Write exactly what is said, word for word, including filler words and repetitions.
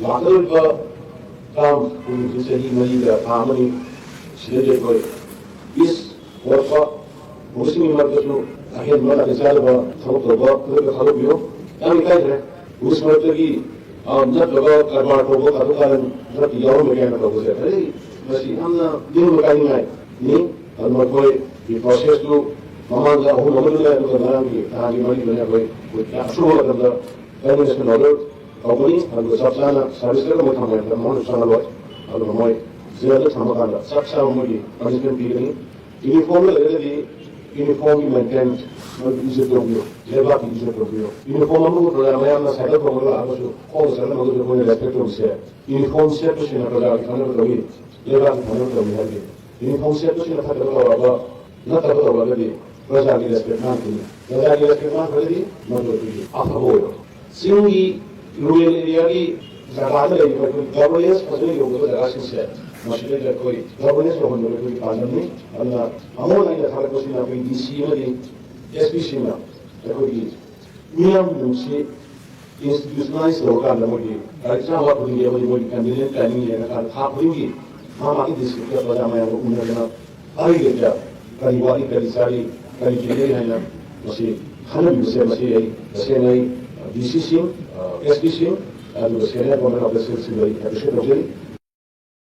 ꯂꯥꯛꯀꯗꯧꯔꯤꯕ ꯇꯥꯝ ꯀꯨꯟꯒꯤ ꯆꯍꯤ ꯃꯔꯤꯒ ꯊꯥ ꯑꯃꯅꯤ ꯁꯤꯗꯩꯗ ꯑꯩꯈꯣꯏ ꯄꯤꯁ ꯄꯨꯔꯛꯄ ꯄꯨꯂꯤꯁꯁꯤꯡꯒꯤ ꯃꯔꯛꯇꯁꯨ ꯑꯍꯦꯟꯕ ꯅꯥꯇꯩ ꯆꯥꯗꯕ ꯊꯕꯛ ꯇꯧꯕ ꯈꯨꯗꯛꯇ ꯊꯥꯗꯣꯛꯄꯤꯌꯨ꯫ ꯌꯥꯝ ꯏꯀꯥꯏꯈ꯭ꯔꯦ꯫ ꯄꯨꯂꯤꯁ ꯃꯔꯛꯇꯒꯤ ꯑ, ꯅꯠꯇ꯭ꯔꯒ ꯀꯔꯕꯥꯔ ꯇꯧꯕ ꯀꯥꯇꯨ ꯀꯥꯔꯟ ꯈꯔꯗꯤ ꯌꯥꯎꯔꯝꯕ ꯀꯥꯏꯅ ꯇꯧꯕꯁꯦ ꯍꯥꯏꯗꯤ ꯃꯁꯤ ꯌꯥꯝꯅ ꯅꯤꯡꯕ ꯀꯥꯏꯅꯤꯡꯉꯥꯏꯅꯤ꯫ ꯑꯗꯨ ꯃꯈꯣꯏꯒꯤ ꯄ꯭ꯔꯣꯁꯦꯁꯇꯨ ꯃꯃꯥꯡꯗ ꯑꯍꯨꯝ ꯑꯃꯗꯨꯅ ꯑꯗꯨꯒ ꯉꯔꯥꯡꯒꯤ ꯅꯍꯥꯟꯒꯤ ꯃꯔꯤꯗꯨꯅ ꯑꯩꯈꯣꯏ ꯑꯁꯨꯕ ꯃꯇꯝꯗ ꯀꯟꯚꯦꯟꯁꯟ ꯑꯣꯔꯗꯔ ꯇꯧꯒꯅꯤ꯫ ꯑꯗꯨꯒ ꯆꯞ ꯆꯥꯅ ꯁꯥꯔꯚꯤꯁꯇ ꯑꯃ ꯊꯝꯃꯦ ꯍꯥꯏꯕꯗ ꯃꯉꯣꯟꯗ ꯆꯪꯍꯜꯂꯣꯏ꯫ ꯑꯗꯨꯒ ꯃꯣꯏ ꯖꯦꯜꯗ ꯊꯝꯃꯀꯥꯟꯗ ꯆꯞ ꯆꯥꯕ ꯃꯣꯏꯒꯤ ꯄꯅꯤꯁꯃꯦꯟ ꯄꯤꯒꯅꯤ꯫ ꯌꯨꯅꯤꯐꯣꯔꯝꯗ ꯂꯩꯔꯒꯗꯤ ꯌꯨꯅꯤꯐꯣꯔꯝꯒꯤ ꯃꯦꯟꯇꯦꯟ ꯃꯗꯨ ꯏꯖꯠ ꯇꯧꯕꯤꯌꯨ꯫ ꯂꯩꯕꯥꯛꯀꯤ ꯏꯖꯠ ꯇꯧꯕꯤꯌꯨ꯫ ꯌꯨꯅꯤꯐꯣꯔꯝ ꯑꯃꯕꯨ ꯄ꯭ꯔꯖꯥ ꯃꯌꯥꯝꯅ ꯁꯥꯏꯀꯜ ꯊꯣꯡꯕ ꯂꯥꯛꯑꯒꯁꯨ ꯈꯣꯡꯅ ꯆꯠꯂꯝꯃꯒꯁꯨ ꯑꯩꯈꯣꯏꯅ ꯔꯦꯁꯄꯦꯛ ꯇꯧꯕꯁꯦ ꯌꯨꯅꯤꯐꯣꯔꯝ ꯁꯦꯠꯄꯁꯤꯅ ꯄ꯭ꯔꯖꯥꯒꯤ ꯀꯥꯟꯅꯕ ꯇꯧꯏ꯫ ꯂꯩꯕꯥꯛꯀꯤ ꯀꯥꯟꯅꯕ ꯇꯧꯏ ꯍꯥꯏꯕꯗꯤ ꯌꯨꯅꯤꯐꯣꯔꯝ ꯁꯦꯠꯄꯁꯤꯅ ꯐꯠꯇꯕ ꯇꯧꯔꯛꯑꯕ ꯅꯠꯇꯕ ꯇꯧꯔꯒꯗꯤ ꯄ꯭ꯔꯖꯥꯒꯤ ꯔꯦꯁꯄꯦꯛ ꯃꯥꯡꯈꯤꯅꯤ꯫ ꯄ꯭ꯔꯖꯥꯒꯤ ꯔꯦꯁꯄꯦꯛ ꯃꯥꯡꯈ꯭ꯔꯒꯗꯤ ꯃꯗꯨ ꯑꯩꯈꯣꯏꯒꯤ ꯑꯐꯕ ꯑꯣꯏꯔꯣꯏ꯫ ꯆꯤꯡꯒꯤ ꯔꯨꯔꯦꯜ ꯑꯦꯔꯤꯌꯥꯒꯤ ꯖꯒꯥꯗ ꯂꯩꯔꯤꯕ ꯑꯩꯈꯣꯏ ꯒꯚꯔꯅꯦꯟꯁ ꯐꯖꯅ ꯌꯧꯗꯕ ꯖꯒꯥꯁꯤꯡꯁꯦ ꯃꯁꯤꯗꯩꯗ ꯑꯩꯈꯣꯏ ꯒꯚꯔꯅꯦꯟꯁ ꯌꯧꯍꯟꯕꯗ ꯑꯩꯈꯣꯏꯒꯤ ꯄꯥꯟꯗꯝꯅꯤ꯫ ꯑꯗꯨꯅ ꯑꯃꯨꯛ ꯍꯟꯅ ꯑꯩꯅ ꯊꯥꯒꯠꯄꯁꯤꯅ ꯑꯩꯈꯣꯏ ꯗꯤ ꯁꯤ ꯑꯃꯗꯤ ꯑꯦꯁ ꯄꯤꯁꯤꯡꯅ ꯑꯩꯈꯣꯏꯒꯤ ꯃꯤꯌꯥꯝꯒꯤ ꯅꯨꯡꯁꯤ ꯏꯟꯁꯇꯤꯇ꯭ꯌꯨꯁꯅꯦꯂꯥꯏꯁ ꯇꯧꯔꯀꯥꯟꯗ ꯃꯣꯏꯒꯤ ꯒꯥꯔꯤ ꯆꯥꯝꯕ ꯈꯨꯗꯤꯡꯒꯤ ꯑꯃꯗꯤ ꯃꯣꯏꯒꯤ ꯀꯟꯚꯤꯅꯤꯌꯟ ꯇꯥꯏꯃꯤꯡ ꯌꯦꯡꯉꯀꯥꯟꯗ ꯊꯥ ꯈꯨꯗꯤꯡꯒꯤ ꯃꯥ ꯃꯥꯒꯤ ꯗꯤꯁꯇ꯭ꯔꯤꯛꯇ ꯄ꯭ꯔꯖꯥ ꯃꯌꯥꯝꯒ ꯎꯅꯗꯅ ꯑꯩꯒ ꯀꯔꯤ ꯋꯥꯠꯂꯤ, ꯀꯔꯤ ꯆꯥꯔꯤ, ꯀꯔꯤ ꯄꯤꯔꯤ ꯍꯥꯏꯅ ꯃꯁꯤ ꯈꯟꯅꯕꯤꯕꯁꯦ ꯃꯁꯤ ꯑꯩ ꯇꯁꯦꯡꯅ ꯑꯩ ꯗꯤ ꯁꯤꯁꯤꯡ, ꯑꯦꯁ ꯄꯤꯁꯤꯡ, ꯑꯗꯨꯒ ꯁꯦꯅꯤꯌꯔ ꯒꯣꯔꯃꯦꯟ ꯑꯣꯐꯤꯁꯤꯌꯦꯜꯁꯤꯡꯗ ꯑꯩ ꯑꯦꯄ꯭ꯔꯤꯁꯤꯌꯦꯠ ꯇꯧꯖꯔꯤ꯫